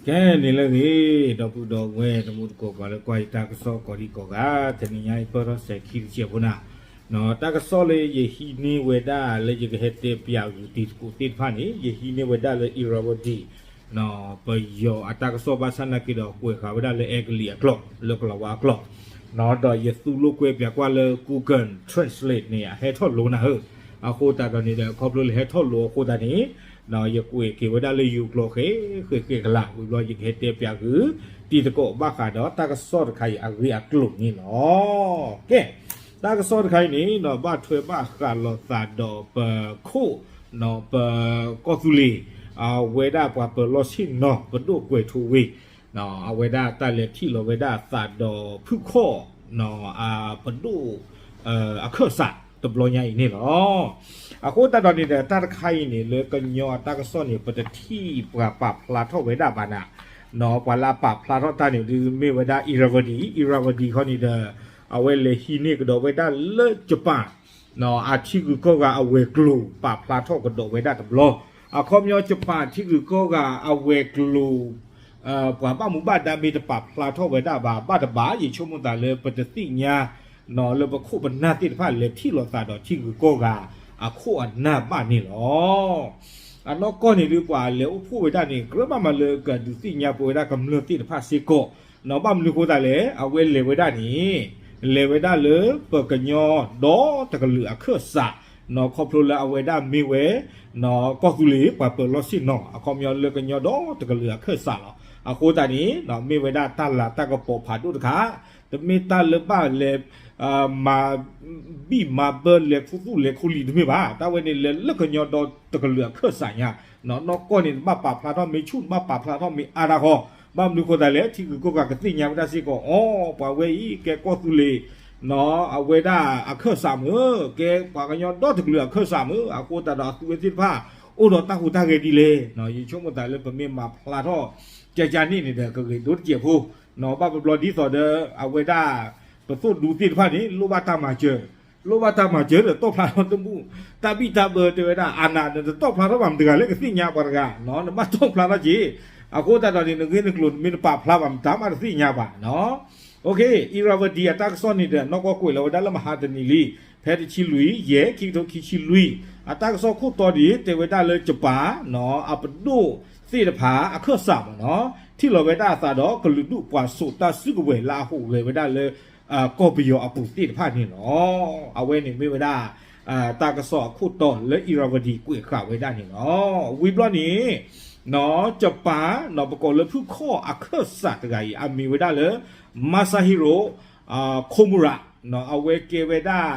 ကဲန့ၣ်လၢအဂ့ၤ, ဒီပုၢ်ဒီဝဲၢ်တံၤသကိး ပှၤလၢကွၢ်ယတၢ်ကစီၣ်ကိးဒံကိးဂၤ, တနံၤညါအံၤ ပၢၢ်ထီၣ်စဲၤခံတစဲးဖိနၤ, တၢ်ကစီၣ်လၢယဟံးန့ၢ်ဝဲဒၣ်လၢယကဟဲတဲပၠးဂုာ်တံၤသကိးသ့ၣ်တဖၣ်န့ၣ်, ယဟံးန့ၢ်ဝဲဒၣ်လၢ Irrawaddy ပယီၤအတၢ်ကစီၣ် ဘၣ်ဆၣ်နာ်က့ဒီး ကွဲးဃာ်ဝဲဒၣ်လၢအဲကလံးအကျိာ် လၢကလၤဝါအကျိာ်, ဒီးယသူလိာ်ကွဲပၠးကွၢ်လၢ Google Translate န့ၣ် အဟဲထီၣ်လိၤနၤဧၢ, အဃိသတးဒီးန့ၣ်ဒီး ခီဖျိလၢဟဲထီၣ်လိၤအဃိသတးန့ၣ်, ယကွဲးက့ၤဝဲဒၣ်လၢယိၤကျိာ်ဃဲဃဲကလး ဝံၤဘျီယကဟဲတဲပၠးဂုာ်တံၤသကိးဘၣ်ဃးဒီးတၢ်ကစီၣ်တခါအံၤအဂ့ၢ်အကျိၤန့ၣ်လီၤ. ကဲ, တၢ်ကစီၣ်တခါအံၤန့ၣ် ဘၣ်ထွဲဘၣ်ဃးလိာ်သးဒီးပခိၣ် ပကီၢ်သူလ့ၤ, အဝဲဒၣ်ပှၤပၢၤလီၢ်ဆ့ၣ်နီၤ ပဒိၣ်ကွဲၤထူဝ့, အဝဲဒၣ်တၢ်လဲၤထံၣ်လီၤဝဲဒၣ်အသးဒီးဖုၣ်ခီၣ် ပဒိၣ်အခၢၣ်စးတဘျီညါအံၤန့ၣ်လီၤ. အဃိသတးဒီးန့ၣ်ဒီး တၢ်တခါအံၤန့ၣ် လၢကညီအတၢ်ကစီၣ်န့ၣ် ပတထံၣ်ပှၤပာ်ဖျါထီၣ်ဝဲဒၣ်ဘၣ်နၤ, ပှၤလၢအပာ်ဖျါထီၣ်တၢ်န့ၣ်ဒုးမ့ၢ်ဝဲဒၣ် Irrawaddy, Irrawaddy ခီန့ၣ်ဒီး အဝဲလဲၤဟံးန့ၢ်ကဒီးဝဲဒၣ်လၢ Japan အထံဂုၤကီၢ်ဂၤအဝဲၤကျိၤ ပာ်ဖျါထီၣ်ကဒီးဝဲဒၣ်တဘျီ, အခီပညီ Japan ထံဂုၤကီၢ်ဂၤအဝဲၤကျိၤ ပှၤဘၣ်မူဘၣ်ဒါမ့ၢ်တပာ်ဖျါထီၣ်ဝဲဒၣ်ဘၣ် ဘၣ်တဘၣ် ယဆိကမိၣ်သးလၢပတသ့ၣ်ညါ လၢပခိၣ်ပနၢ်သ့ၣ်တဖၣ်လဲၤထံၣ်လိာ်သးဒီးထံဂုၤကီၢ်ဂၤအခိၣ်အနၢ်ဘၣ်န့ၣ်လီၤ. အနီၢ်ကီၢ်န့ၣ်ဒုးပှၤလဲၤအိၣ်ဖှိၣ်ဝဲဒၣ်န့ၣ် ကြၢးဘၣ်မၤလၢကဒုးသ့ၣ်ညါပဝဲဒၣ်ကမျၢၢ်သ့ၣ်တဖၣ်စ့ၢ်ကီး, ဘၣ်မနုၤဃိသတးလဲၣ် အဝဲလဲၤဝဲဒၣ်န့ၣ် လဲၤဝဲဒၣ်လၢပကညီဒီတကလုာ်အခၢၣ်စး, ခီဖျိလၢအဝဲဒၣ်မ့ၢ်ဝဲ ကီၢ်သူလ့ၤပှၤပၢၤလီၢ်ဆ့ၣ်နီၤ အခီပညီလၢကညီဒီတကလုာ်အခၢၣ်စးလီၤ. အဃိသတးန့ၣ် မ့ၢ်ဝဲဒၣ်တၢ်လၤတၢ်ကပီၤဖးဒိၣ်တခါ, တမ့ၢ်တၢ်လၢဘၣ်လဲၤ မၤဘံၣ်မၤဘၢလဲၤခူသူၣ်လဲၤခူလံၤတမ့ၢ်ဘၣ်, တၢ်ဝဲန့ၣ်လဲၤလၢကညီဒီတကလုာ်အခၢၣ်စးညါ, နီၢ်ကီၢ်န့ၣ် တဘၣ်ပာ်ဖျါထီၣ်မ့ၢ်ဆူၣ် တဘၣ်ပာ်ဖျါထီၣ်မ့ၢ်အါတၢ်ဃီ, ဘၣ်မနုၤဃိသတးလဲၣ် ထံဂုၤကီၢ်ဂၤကသ့ၣ်ညါဝဲဒၣ်စ့ၢ်ကီး အိ ပှၤဝဲအံၤကဲကီၢ်သူလ့ၤ အဝဲဒၣ်အခၢၣ်စးမ့ၢ် ကဲပှၤကညီဒီတကလုာ်အခၢၣ်စးမ့ၢ်, အဃိသတးဒီးအသုဝဲသ့ၣ်တဖၣ် အိၣ်ဒီးတၢ်ဟူးတၢ်ဂဲၤဒ်လဲၣ်, ယဆိကမိၣ်သးလၢပမ့ၢ်မၤဖျါထီၣ် ကကန့ၣ်န့ၣ်ဒီး ကဂ့ၤဒိတစဲးဖိ, ဘၣ်ပဘျီဒ်သိးဒီး အဝဲဒၣ် ပသိၣ်ဒူသ့ၣ်တဖၣ်န့ၣ် လိၣ်ဘၣ်တၢ်မၤစၢၤ, လိၣ်ဘၣ်တၢ်မၤစၢၤဒီးတီၣ်ဖျါထီၣ်တမူ, တၢ်ဘံၣ်တၢ်ဘၢတဲဝဲဒၣ် အနး နတတီၣ်ဖျါထီၣ်ဘၣ်မတၤတဂၤလၢကသ့ၣ်ညါပှၤတဂၤ, နဘၣ်တီၣ်ဖျါထီၣ်က့ၤ, အဃိသတးဒီးန့ၣ် နဂ့ၢ်နကျိၤမ့ၢ်တပာ်ဖျါဘၣ်မတၤမးတသ့ၣ်ညါဘၣ် Irrawaddy အတၢ်ကစီၣ်န့ၣ်ဒီး နီၢ်ကီၢ်ကွဲးလီၤဝဲဒၣ်လၢမဟါတနံၤလံ, ဖဲတဆံလွံၢ် ယဲၢ် ခံကထိခံဆံလွံၢ်, အတၢ်ကစီၣ်ခိၣ်တီဒ် တဲဝဲဒၣ်လၢ Japan အပဒိၣ်သ့ၣ်တဖၣ်အခၢၣ်စးမ့ၢ်နီၤ, ထံၣ်လီၤဝဲဒၣ်အသးဒီးကလုာ်ဒူၣ်ပှၤစိာ်တၢ်စုကဝဲၤလၢအဟူးဂဲၤဝဲဒၣ်လၢ ကီၢ်ပယီၤအပူၤသ့ၣ်တဖၣ်န့ၣ်လီၤ. အဝဲန့ၣ်မ့ၢ်ဝဲဒၣ် တၢ်ကစီၣ်အခိၣ်တီလၢ Irrawaddy ကွဲးဃာ်ဝဲဒၣ်န့ၣ်လီၤ. ဝံၤဘျီန့ၣ် Japan ပကိးလၢဖုၣ်ခီၣ်အခၢၣ်စးတဂၤအံၤ အမံၤဝဲဒၣ်လၢ Masahiro Komura, အဝဲကဲဝဲဒၣ်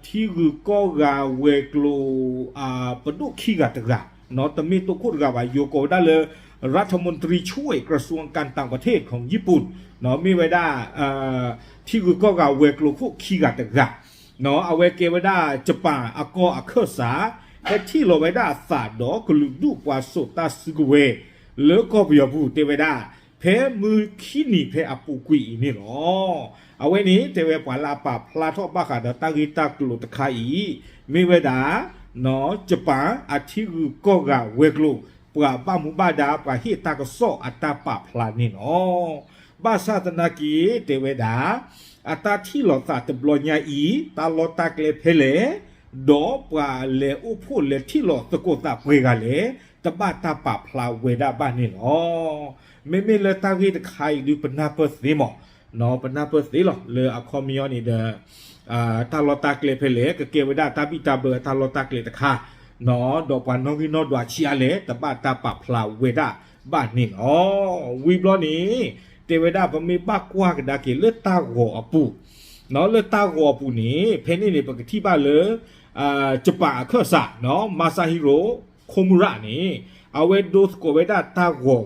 ထံဂုၤကီၢ်ဂၤဝဲၤကျိၤ ပဒိၣ်ခံဂၤတဂၤ, တမ့ၢ်တိခိၣ်တဂၤဘၣ်, ယိၤကိးဝဲဒၣ်လၢ รัฐมนตรีช่วยกระทรวงการต่างประเทศของญี่ปุ่น, မ့ၢ်ဝဲဒၣ် ထံဂုၤကီၢ်ဂၤဝဲၤကျိၤခိၣ်ခံဂၤတဂၤ, အဝဲကဲဝဲဒၣ် Japan အကီၢ်အခၢၣ်စး, ဟဲထံၣ်လီၤဝဲဒၣ်အသးဒီးကလုာ်ဒူၣ်ပှၤစိာ်တၢ်စုကဝဲၤ လၢကီၢ်ပယီၤပူၤတဲဝဲဒၣ် ဖဲမုၢ်ခံနံၤဖဲအပူၤကွံာ်အံၤန့ၣ်လီၤ. အဝဲန့ၣ်တဲဝဲပှၤလၢအပာ်ဖျါထီၣ်ဘၣ်ဃးဒီးတၢ်ဂ့ၢ်တၢ်ကျိၤတခါအံၤ မ့ၢ်ဝဲဒၣ် Japan အထံဂုၤကီၢ်ဂၤဝဲၤကျိၤ ပှၤဘၣ်မူဘၣ်ဒါ ပှၤဟ့ၣ်တၢ်ကစီၣ်အတၢ်ပာ်ဖျါန့ၣ်လီၤ. ဘၣ်ဆၣ်သနာ်က့ တဲဝဲဒၣ် အတၢ်ထံၣ်လိာ်သးတဘျီညါအံၤ တၢ်လီၢ်တၢ်ကျဲဖဲလဲၣ်, ဒီးပှၤလဲၤအိၣ်ဖှိၣ်လဲၤထံၣ်လိာ်သကိးသးပှဲၤဂၤလဲၣ်, တဘၣ်တၢ်ပာ်ဖျါဝဲဒၣ်ဘၣ်န့ၣ်လီၤ. မ့မ့ၢ်လၢတၢ်ဂ့ၢ်တခါအံၤဒုး ပနၢ်ပၢၢ်သ့မး, ပနၢ်ပၢၢ်သ့လီၤ လၢအခီပညီန့ၣ်ဒီး တၢ်လီၢ်တၢ်ကျဲဖဲလဲၣ် ကကဲဝဲဒၣ်တၢ်ဘံၣ်တၢ်ဘၢအတၢ်လီၢ်တၢ်ကျဲတခါ, ဒီးပှၤနီၣ်ဂံၢ်နီၣ်ဒွးဆံးအါလဲၣ် တဘၣ်တၢ်ပာ်ဖျါဝဲဒၣ်ဘၣ်န့ၣ်လီၤ. ဝံၤဘျီန့ၣ် တဲဝဲဒၣ်ပမ့ၢ်ဘၣ်ကွၢ်ကဒါက့ၤလၢတၢ်ဂီၤအပူၤ, လၢတၢ်ဂီၤအပူၤန့ၣ် ဖဲန့ၣ်န့ၣ် ပကထံၣ်ဘၣ်လၢ Japan အခၢၣ်စး Masahiro Komura န့ၣ် အဝဲဒိသကိးဝဲဒၣ်တၢ်ဂီၤ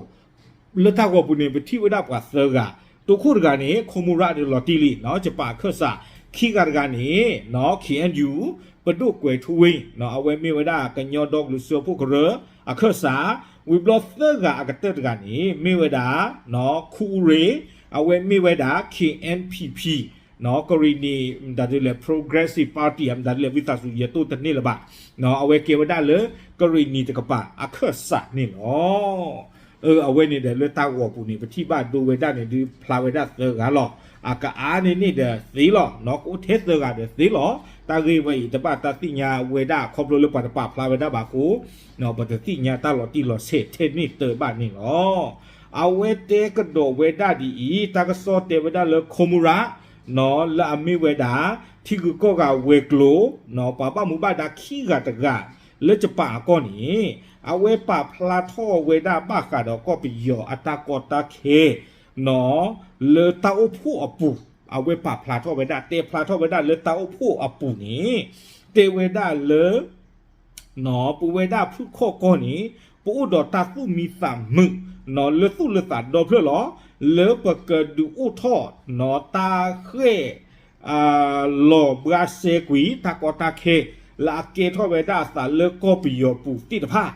လၢတၢ်ဂီၤပူၤန့ၣ် ပထံၣ်ဝဲဒၣ်ပှၤသၢဂၤ, တိခိၣ်တဂၤန့ၣ် Komura န့ၣ်လီၤတံၢ်လံ Japan အခၢၣ်စး, ခံဂၤတဂၤန့ၣ် KNU ပဒိၣ်ကွဲၤထူဝ့, အဝဲမ့ၢ်ဝဲဒၣ်ကညီဒီကလုာ်စၢဖှိၣ်ကရၢအခၢၣ်စး, ဝံၤဘျီသၢဂၤအကတၢၢ်တဂၤန့ၣ် မ့ၢ်ဝဲဒၣ် ခူအူရ့ၣ်, အဝဲမ့ၢ်ဝဲဒၣ် KNPP ကရံၣ်နံၣ် မတၤဒ်လဲၣ် Progressive Party မတၤဒ်လဲၣ် ဝံသးစူၤ ယတိၢ်တန့ၢ်လၢၤဘၣ်, အဝဲကဲဝဲဒၣ်လၢကရံၣ်နံၣ်တကပၤအခၢၣ်စးန့ၣ်လီၤ. အဝဲန့ၣ်ဒီးလၢတၢ်ဂီၤပူၤန့ၣ် ပထံၣ်ဘၣ်ဒိဝဲဒၣ်န့ၣ်ဒုးဖျါဝဲဒၣ်သၢဂၤလီၤ. အကအါန့ၢ်န့ၣ်ဒီးသ့လီၤ, ကအိၣ်ထဲသၢဂၤဒီးသ့လီၤ. တၢ်ဂ့ၢ်ဝဲအံၤ တဘၣ်တၢ်သ့ၣ်ညါဝဲဒၣ် ခီဖျိလၢပှၤတပာ်ဖျါဝဲဒၣ်ဘၣ်အဃိ ပတသ့ၣ်ညါတၢ်လီၤတံၢ်လီၤဆဲးထဲန့ၣ်တၢ်ဘၣ်န့ၣ်လီၤ. အဝဲတဲကဒီးဝဲဒၣ်ဒ်အံၤ, တၢ်ကစီၣ်တဲဝဲဒၣ်လၢ Komura လၢအမ့ၢ်ဝဲဒၣ် ထံဂုၤကီၢ်ဂၤဝဲၤကျိၤ ပှၤဘၣ်မူဘၣ်ဒါခံဂၤတဂၤ လၢယပၣ်အကီၢ်န့ၣ် အဝဲပာ်ဖျါထီၣ်ဝဲဒၣ်ဘၣ်ဃးဒီးကီၢ်ပယီၤအတၢ်ကီတၢ်ခဲ လၢတၢ်အိၣ်ဖှိၣ်အပူၤ, အဝဲပာ်ဖျါထီၣ်ဝဲဒၣ် တဲဖျါထီၣ်ဝဲဒၣ်လၢတၢ်အိၣ်ဖှိၣ်အပူၤန့ၣ် တဲဝဲဒၣ်လၢ ပဝဲဒၣ်ဖုၣ်ခီၣ်ကီၢ်န့ၣ် ပအိၣ်ဒီးတၢ်သူၣ်မံသးမုာ် လၢသူၣ်လၢသးဒီဖျၢၣ်လီၤ. လၢပကဒုးအိၣ်ထီၣ် တၢ်ဃဲၣ် လီၤဘှါစဲကွံာ် တၢ်ကီတၢ်ခဲ လၢအကဲထီၣ်ဝဲဒၣ်အသးလၢကီၢ်ပယီၤပူၤသ့ၣ်တဖၣ်,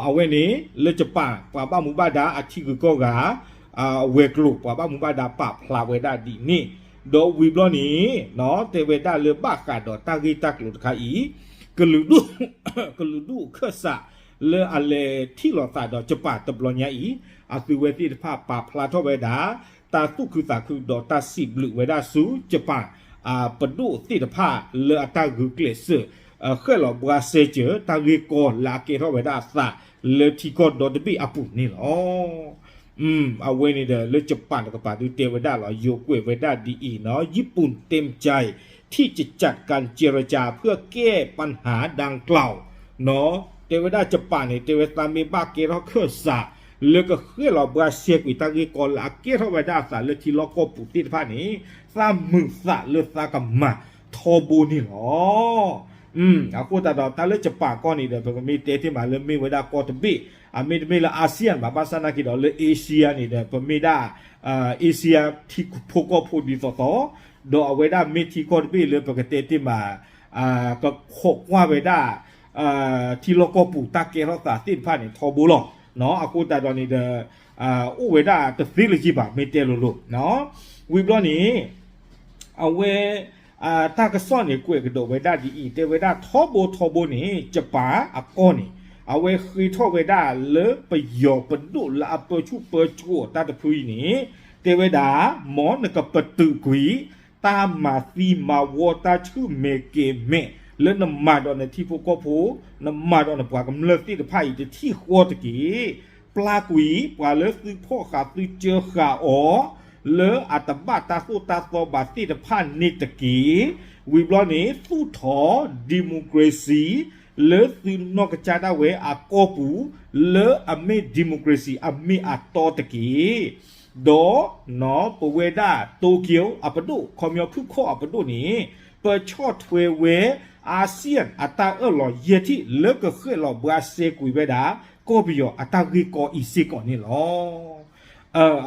အဝဲန့ၣ် လၢယပၣ် ပှၤဘၣ်မူဘၣ်ဒါအထံဂုၤကီၢ်ဂၤ ဝဲၤကျိၤ ပှၤဘၣ်မူဘၣ်ဒါပာ်ဖျါဝဲဒၣ်ဒ်န့ၣ်, ဒီးဝံၤဘျီန့ၣ် တဲဝဲဒၣ်လၢဘၣ်ဃးဒီးတၢ်ဂ့ၢ်တၢ်ကျိၤတခါအံၤ ကလုာ်ဒူၣ် ကလုာ်ဒူၣ်ခၢၣ်စး လၢအလဲၤထံၣ်လိာ်သးဒီးယပၣ်တဘျီညါအံၤ အသုဝဲသ့ၣ်တဖၣ်ပာ်ဖျါထီၣ်ဝဲဒၣ် တၢ်သူၣ်ခုသးခုဒီးတၢ်စံးဘျုးဝဲဒၣ်ဆူယပၣ် ပဒိၣ်သ့ၣ်တဖၣ်လၢအတၢ်ဂုာ်ကျဲးစၢး ဃဲၣ်လီၤဘှါစဲစၢၤ တၢ်ဂ့ၢ်ကီလၢအကဲထီၣ်ဝဲဒၣ်အသး လၢထံကီၢ်ဒီတဘ့ၣ်အပူၤန့ၣ်လီၤ. အဝဲန့ၣ်ဒီးလၢယပၣ်တကပၤဒုးတဲဝဲဒၣ်လီၤ ယိၤကွဲးဝဲဒၣ်ဒ်အံၤနီၤ ญี่ปุ่นเต็มใจที่จะจัดการเจรจาเพื่อแก้ปัญหาดังกล่าว တဲဝဲဒၣ်ယပၣ်န့ၣ် တဲဝဲသးမ့ၢ်ဘၣ်ကဲထီၣ်ခၢၣ်စး လၢကဃဲၣ်လီၤဘှါစဲကွံာ်တၢ်ဂ့ၢ်ကီလၢအကဲထီၣ်ဝဲဒၣ်အသးလၢထံလီၢ်ကီၢ်ပူၤသ့ၣ်တဖၣ်န့ၣ် သးမုာ်သးလၢသးကမၤထီဘိန့ၣ်လီၤ. အဃိသတးဒီးတၢ်လၢယပၣ်ကီၢ်န့ၣ်ဒီး ပကမ့ၢ်တဲတ့ၢ်မးလၢမ့ၢ်ဝဲဒၣ်ကီၢ်တဘ့ၣ် အမ့တမ့ၢ်လၢ ASEAN ဘၣ် ဘၣ်ဆၣ်နာ်က့ဒီးလၢ Asia န့ၣ်ဒီး ပမ့ၢ်ဒၣ် Asia ထံဖိကီၢ်ဖိဒ်သိးသိး ဒီးအဝဲဒၣ်မ့ၢ်ထံကီၢ်တဘ့ၣ်လၢပကတဲတ့ၢ်မး ကခိးကွၢ်ဝဲဒၣ် ထံလီၢ်ကီၢ်ပူၤတၢ်ကဲထီၣ်သးသ့ၣ်တဖၣ်န့ၣ် ထီဘိလီၤ. အဃိသတးဒီးန့ၣ်ဒီး အိၣ်ဝဲဒၣ်တသ့လၢၤဘၣ် မ့ၢ်တဲလိၤလိၤ ဝံၤဘျီန့ၣ် အဝဲ တၢ်ကစီၣ်န့ၣ်ကွဲးကဒီးဝဲဒၣ်ဒ်အံၤ တဲဝဲဒၣ်ထီဘိထီဘိန့ၣ် ယပၣ်အကီၢ်န့ၣ် အဝဲဃ့ထီၣ်ဝဲဒၣ်လၢပယီၤပဒိၣ်လၢအပၢဆူၣ်ပၢစိးတၢ်တဖုအံၤန့ၣ် တဲဝဲဒၣ် မ်နကပတုာ်ကွံာ် တၢ်မၤသံမၤဝီတၢ်ဆူၣ်မဲာ်ကဲၤမဲာ် လၢနမၤဒီးနထံဖိကီၢ်ဖိ နမၤဒီးနပှၤကမျၢၢ်သ့ၣ်တဖၣ်အံၤတထံၣ်ဃီတက့ၢ်. ပျၢ်ကွံာ် ပှၤလၢသုဖီၣ်ဃာ်သုစၢဃာ်အီၤ လၢအတဘၣ်တၢ်သိၣ်တၢ်သီဘၣ်သ့ၣ်တဖၣ်န့ၣ်တက့ၢ်. ဝံၤဘျီန့ၣ် သူၣ်ထီၣ် democracy လၢသုနီၢ်ကစၢ်ဒၣ်ဝဲအကီၢ်ပူၤ လၢအမ့ၢ် democracy အမ့ၢ်အတီတက့ၢ်. ဒီး ပဝဲဒၣ် Tokyo အပဒိၣ် ခီပညီဖုၣ်ခီၣ်အပဒိၣ်န့ၣ် ပဆီၣ်ထွဲဝဲ ASEAN အတၢ်အၢၣ်လီၤယဲၢ်ထံၣ်လၢကဃဲၣ်လီၤဘှါစဲကွံာ်ဝဲဒၣ် ကီၢ်ပယီၤအတၢ်ဂ့ၢ်ကီအံၤစ့ၢ်ကီးန့ၣ်လီၤ.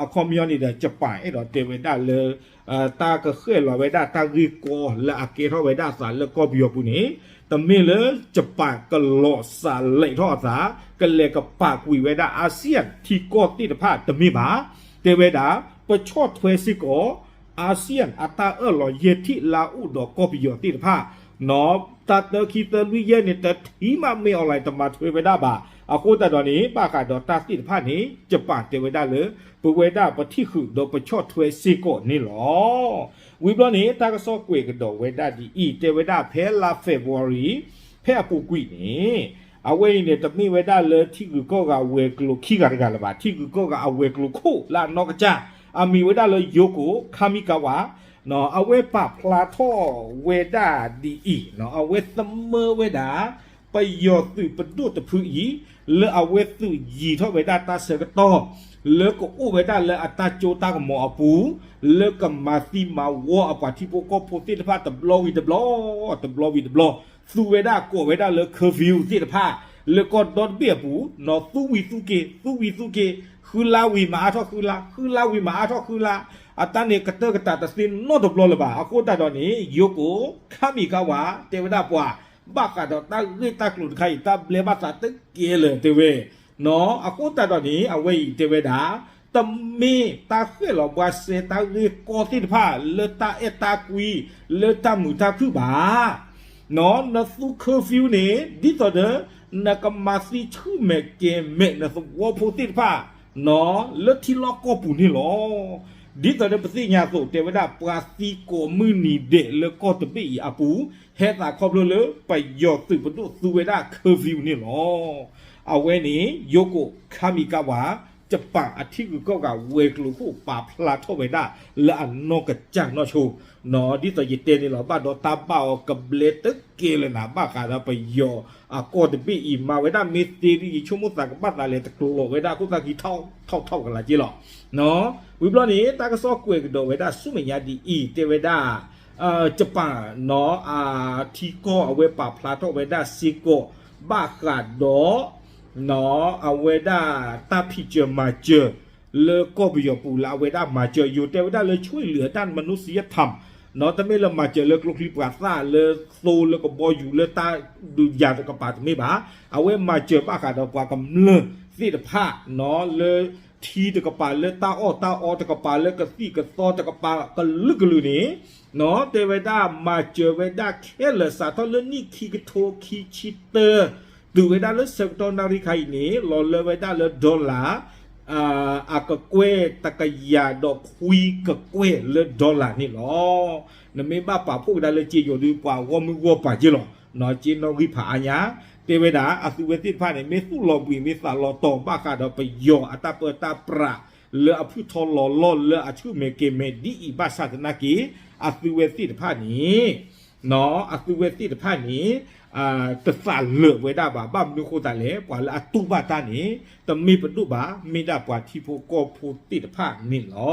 အခီပညီန့ၣ်ဒီး ယပၣ်အဲၣ်ဒိးတဲဝဲဒၣ်လၢ တၢ်ကဃဲၣ်လီၤဝဲဒၣ်တၢ်ဂ့ၢ်ကီလၢအကဲထီၣ်ဝဲဒၣ်အသးလၢကီၢ်ပယီၤပူၤန့ၣ် တမ့ၢ်လၢယပၣ်ကလီၤစးလဲးထီၣ်အသး ကလဲၤကပာ်ကွံာ်ဝဲဒၣ် ASEAN ထံကီၢ်သ့ၣ်တဖၣ်တမ့ၢ်ဘၣ်. တဲဝဲဒၣ် ပဆီၣ်ထွဲစ့ၢ်ကီး ASEAN အတၢ်အၢၣ်လီၤယဲၢ်ထံၣ်လၢအအိၣ်ဒီးကီၢ်ပယီၤသ့ၣ်တဖၣ် တၢ်သၢခံသၢလွံၢ်ယဲၢ်န့ၣ် တထံၣ်မးမ့ၢ်အီၤလဲၣ် တမၤထွဲဝဲဒၣ်ဘၣ်. အဃိသတးဒီးန့ၣ် ဘၣ်ဃးဒီးတၢ်သ့ၣ်တဖၣ်န့ၣ် ယပၣ်တဲဝဲဒၣ်လၢ ပဝဲဒၣ်ပထံၣ်ဃုာ်ဒီးပဆီၣ်ထွဲစ့ၢ်ကီးန့ၣ်လီၤ. ဝံၤဘျီန့ၣ် တၢ်ကစီၣ်ကွဲးကဒီးဝဲဒၣ်ဒ်အံၤ တဲဝဲဒၣ်ဖဲလါ February ဖဲအပူၤကွံာ်န့ၣ် အဝဲအံၤန့ၣ် တမ့ၢ်ဝဲဒၣ်လၢထံဂုၤကီၢ်ဂၤဝဲၤကျိၤခံဂၤတဂၤလၢၤဘၣ်. ထံဂုၤကီၢ်ဂၤအဝဲၤကျိၤခိၣ်လၢအနီၢ်ကစၢ် အမံၤဝဲဒၣ်လၢ Yoko Kamikawa အဝဲပာ်ဖျါထီၣ်ဝဲဒၣ်ဒ်အံၤ အဝဲသမၢဝဲဒၣ် ပယီၤသုးပဒိၣ်တဖုအံၤ လၢအဝဲသုးယံၤထီၣ်ဝဲဒၣ်တၢ်ဆၢကတီၢ် လၢကအိၣ်ဝဲဒၣ်လၢအတၢ်စိတၢ်ကမီၤအပူၤ လၢကမၤသံမၤဝီအပှၤထံဖိကီၢ်ဖိသ့ၣ်တဖၣ်တဘျီဝံၤတဘျီ တဘျီဝံၤတဘျီ သူဝဲဒၣ်ကိးဝဲဒၣ်လၢ curfew သ့ၣ်တဖၣ် လၢကီၢ်ဒီတဘ့ၣ်အပူၤ နီၢ်သူဝံၤသူက့ၤ သူဝံၤသူက့ၤ ဃုလါဝံၤမၤအါထီၣ်ဃုလါ ဃုလါဝံၤမၤအါထီၣ်ဃုလါ အတၢ်န့ၣ်ကတၢၢ်ကတၢၢ်တသ့နီတဘျီလၢၤဘၣ်. အဃိသတးဒီးန့ၣ် Yoko Kamikawa တဲဝဲဒၣ်ပှၤ ဘၣ်ဃးဒီးတၢ်ဂ့ၢ်တၢ်ကျိၤတခါအံၤ တၢ်ဘျဲဘၣ်သးတကဲလၢၤတဲဝဲ အဃိသတးဒီးန့ၣ် အဝဲအံၤတဲဝဲဒၣ် တမ့ၢ်တၢ်ဃဲၣ်လီၤဘှါစဲတၢ်ဂ့ၢ်ကီသ့ၣ်တဖၣ် လၢတၢ်အဲၣ်တၢ်ကွံ လၢတၢ်မုာ်တၢ်ခုၣ်ဘၣ်. နသူ curfew န့ၣ် ဒ်သိးဒီး နကမၤသံဆူၣ်မဲာ်ကဲၤမဲာ် နသဝီဖိသ့ၣ်တဖၣ် လၢထံလီၢ်ကီၢ်ပူၤန့ၣ်လီၤ. ဒ်သိးဒီးပသ့ၣ်ညါအသိး တဲဝဲဒၣ်ပှၤသံကိးမုၢ်နံၤဒဲးလၢကီၢ်တဘ့ၣ်အံၤအပူၤ ဟဲသးခီဖျိလၢပယီၤသုးပဒိၣ်သူဝဲဒၣ် curfew န့ၣ်လီၤ. အဝဲန့ၣ် ယိကိၣ်ခါမံၤကါဝၤ ယပၣ်အထံဂုၤကီၢ်ဂၤဝဲၤကျိၤခိၣ် ပာ်ဖျါထီၣ်ဝဲဒၣ်လၢအနီၢ်ကစၢ်နီၢ်ဆိ ဒ်သိးယတဲန့ၣ်လီၤ. ဘၣ်ဒီးတၢ်ဘၣ်အီၤကဘျဲတကဲလၢၤနၤ ဘၣ်ဃးဒီးပယီၤအကီၢ်တဘ့ၣ်အံၤ မၤဝဲဒၣ်မ့ၢ်သ့ဒ်ယဆိကမိၣ်သးကဘၣ်သးလဲၤ တကျိၤလီၤဝဲဒၣ်ခိၣ်သၣ်ခံထီၣ်ထီၣ်ထီၣ်ကလာ်က့လီၤ. ဝံၤဘျီန့ၣ် တၢ်ကစီၣ်ကွဲးကဒီးဝဲဒၣ်ဆူမဲာ်ညါဒ်အံၤ တဲဝဲဒၣ် ယပၣ်နီၤ အထံကီၢ်အဝဲပာ်ဖျါထီၣ်ဝဲဒၣ်စ့ၢ်ကီး ဘၣ်ဃးဒီး အဝဲဒၣ်တၢ်ဖံးစၢၤမၤစၢၤ လၢကီၢ်ပယီၤပူၤလၢအဝဲဒၣ်မၤစၢၤ ယိၤတဲဝဲဒၣ်လၢ ဆွေးနွေးအတၢ်မနုၤစံယထမ် နီၤ တမ့ၢ်လၢမၤစၢၤလၢကျိချံပှၤသၣ်လၢသိလၢကဘီယူၤလၢတၢ်ဒုးယၤတကပၤတမ့ၢ်ဘၣ်. အဝဲမၤစၢၤဘၣ်ဃးဒီးပှၤကမျၢၢ်သ့ၣ်တဖၣ် နီၤ လၢထံတကပၤလၢတၢ်အီၣ်တၢ်အီတကပၤလၢကသံၣ်ကသီတကပၤကလုာ်ကလုာ်န့ၣ် နီၤ တဲဝဲဒၣ်မၤစၢၤဝဲဒၣ်ခဲလၢာ်စးထီၣ်လၢနံၣ်ခံကထိခံဆံတၢ တုၤဝဲဒၣ်လၢဆၢကတီၢ်နၣ်ရံၣ်ခါအံၤန့ၣ် လီၤလၢဝဲဒၣ်လၢ dollar အကကွဲၢ်တကယၤဒီးခွံကကွဲၢ်လၢ dollar န့ၣ်လီၤ. နမ့ၢ်ဘၣ်ပာ်ဖှိၣ်ကဒါလၢစ့ယိၤဒုး ပှၤဂီၢ်မုၢ်ဂီၢ်ပၤက့လီၤ. နီၤ စ့နီၣ်ဂံၢ်ဖးအါညါ တဲဝဲဒၣ် အသုဝဲသ့ၣ်တဖၣ်န့ၣ် မ့ၢ်သူၣ်လီၤဘှံးမ့ၢ်သးလီၤတီၤဘၣ်ဃးဒီးပယီၤအတၢ်ပၢတၢ်ပြး လၢအဖုၣ်ထီလီၤလီၢ်လၢအဆူၣ်မဲာ်ကဲၤမဲာ်ဒ်အံၤဘၣ်ဆၣ်သနာ်က့ အသုဝဲသ့ၣ်တဖၣ်န့ၣ် နီၤ အသုဝဲသ့ၣ်တဖၣ်န့ၣ် တသးလၢာ်ဝဲဒၣ်ဘၣ်. ဘၣ်မနုၤဃိသတးလဲၣ် ပှၤလၢအတူၢ်ဘၣ်တၢ်န့ၣ် တမ့ၢ်ပဒိၣ်ဘၣ် မ့ၢ်ဒၣ်ပှၤထံဖိကီၢ်ဖိသ့ၣ်တဖၣ်န့ၣ်လီၤ.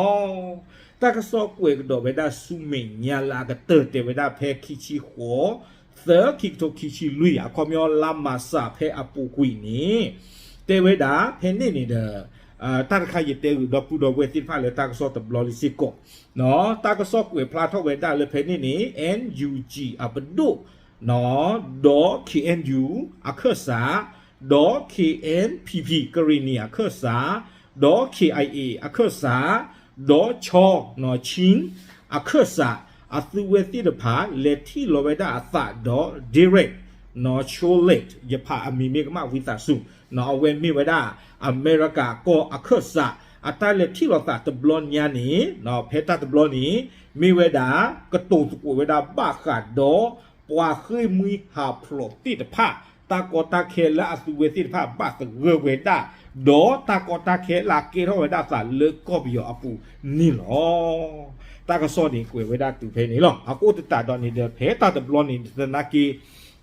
တၢ်ကစီၣ်ကွဲးကဒီးဝဲဒၣ်ဆူမဲာ်ညါလၢအကတၢၢ် တဲဝဲဒၣ်ဖဲခံဆံဃိး သၢ ခံကထိခံဆံလွံၢ် အခီပညီလါမးစးဖဲအပူၤကွံာ်န့ၣ် တဲဝဲဒၣ် ဖဲန့ၣ်န့ၣ်ဒီး တၢ်တခါယတဲဂုာ်ဒီပုၢ်ဒီဝဲၢ်သ့ၣ်တဖၣ်လၢတၢ်ကစီၣ်တဘျီလံစ့ၢ်ကီး တၢ်ကစီၣ်ကွဲးဖျါထီၣ်ဝဲဒၣ်လၢဖဲန့ၣ်န့ၣ် NUG အပဒိၣ် ဒီး KNU အခၢၣ်စး ဒီး KNPP ကရ့ၣ်နံၣ်အခၢၣ်စး ဒီး KIA အခၢၣ်စး ဒီး ချီ နီၤ Chin အခၢၣ်စး အသုဝဲသ့ၣ်တဖၣ် လဲၤထံၣ်လီၤဝဲဒၣ်အသးဒီး Derek နီၤ Chollet ယဖးအမံၤမ့ၢ်ကမၣ်ဝံသးစူၤ နီၤ အဝဲမ့ၢ်ဝဲဒၣ် အမဲရကၤကီၢ်အခၢၣ်စး အတၢ်လဲၤထံၣ်လီၤသးတဘျီညါန့ၣ် နီၤ ဖဲတၢ်တဘျီန့ၣ် မ့ၢ်ဝဲဒၣ် ကတိၤသကိးဝဲဒၣ်ဘၣ်ဃးဒီး ပှၤဃ့ၢ်မှံဟးဖျိးသ့ၣ်တဖၣ် တၢ်ကီတၢ်ခဲလၢအသုဝဲသ့ၣ်တဖၣ်ဘၣ်သဂၢၢ်ဝဲဒၣ် ဒီးတၢ်ကီတၢ်ခဲလၢအကဲထီၣ်ဝဲဒၣ်သးလၢကီၢ်ပယီၤအပူၤန့ၣ်လီၤ. တၢ်ကစီၣ်န့ၣ်ကွဲးဝဲဒၣ်တုၤဖဲန့ၣ်လီၤ. အဃိသတးဒီးန့ၣ်ဒီး ဖဲတၢ်တဘျီန့ၣ်သနာ်က့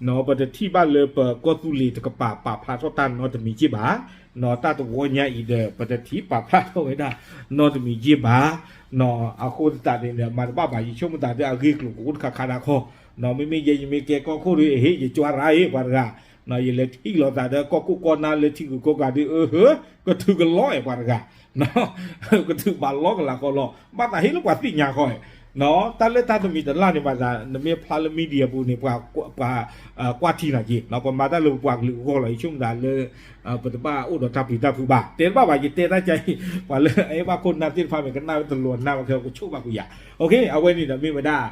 နီၤ ပတထံၣ်ဘၣ်လၢပကီၢ်သူလ့ၤတကပၤပာ်ဖျါထီၣ်တၢ်နီတမံၤက့ဘၣ်. နီၤ တၢ်တဝီညါအံၤဒီး ပတထံၣ်ပာ်ဖျါထီၣ်ဝဲဒၣ်နီတမံၤက့ဘၣ်. နီၤ အဃိသတးန့ၣ်ဒီး မၤတဘၣ်ဘၣ် ယဆိကမိၣ်သးဒီးအဂ့ၢ်ကျိၤကအိၣ်တခါခါဒၣ်ခီ နီၤ မ့မ့ၢ်ယဲယမ့ၢ်ကဲကီၢ်ခိၣ်ဒီး ဟ့ၣ် ယကွၢ်ရၤအ့ၣ်ပှၤတဂၤ နီၤ ယလဲၤထံၣ်လိာ်သးဒီးကီၢ်ခိၣ်ကီၢ်နၢ်လၢထံဂုၤကီၢ်ဂၤဒီး အဟၢ ကထုးကလီအဲၣ်ပှၤတဂၤ ကထုးဘၣ်လီကလၤကီလီၤ ဘၣ်သးဟ့ၣ်လၢပှၤသ့ၣ်ညါဃီအဲၣ် နီၤ တၢ်လၢတၢ်တမံၤတလၢ်န့ၣ်ဘၣ်သး နမ့ၢ်ဖျါလၢ media ပူၤန့ၣ် ပှၤ ပှၤကွၢ်ထံနာ်က့ နီၤ ပမၤတၢ်လၢပပှၤကလုာ်အဂီၢ်လီၤ ယဆိကမိၣ်သးလၢ ပတဘၣ်အိၣ်ဒီးတၢ်ပျံၤတၢ်ဖုးဘၣ် တဲတဘၣ်ဘၣ် ယတဲတၢ်ကါအံၤ ပှၤလၢအအဲၣ်ဘၣ်ခိၣ်နၢ်သ့ၣ်တဖၣ်မ့ၢ်ကနၣ်ဝဲတလိၤနၢ်ဝဲခဲကဆိၣ်ဘၣ်ကွံာ်ယၤ အဝဲန့ၣ်ဒီးမ့ၢ်ဝဲဒၣ်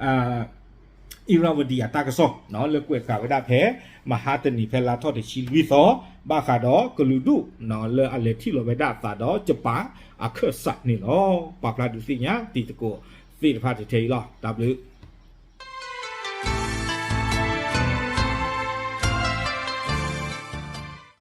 အံရဝတီ အတၢ်ကစီၣ် လၢကွဲးဃာ်ဝဲဒၣ်ဖဲ မဟါတနံၤဖဲလါထီၣ်တဆံလွံၢ်သီ ဘၣ်ဃးဒီးကလုာ်ဒူၣ် လၢအလဲၤထံၣ်လီၤဝဲဒၣ်အသးဒီး ယပၣ်အခၢၣ်စးန့ၣ်လီၤ. ပာ်ဖျါဒုးသ့ၣ်ညါတံၤသကိးသ့ၣ်တဖၣ်ထဲအံၤလီၤ. တၢ်ဘျုး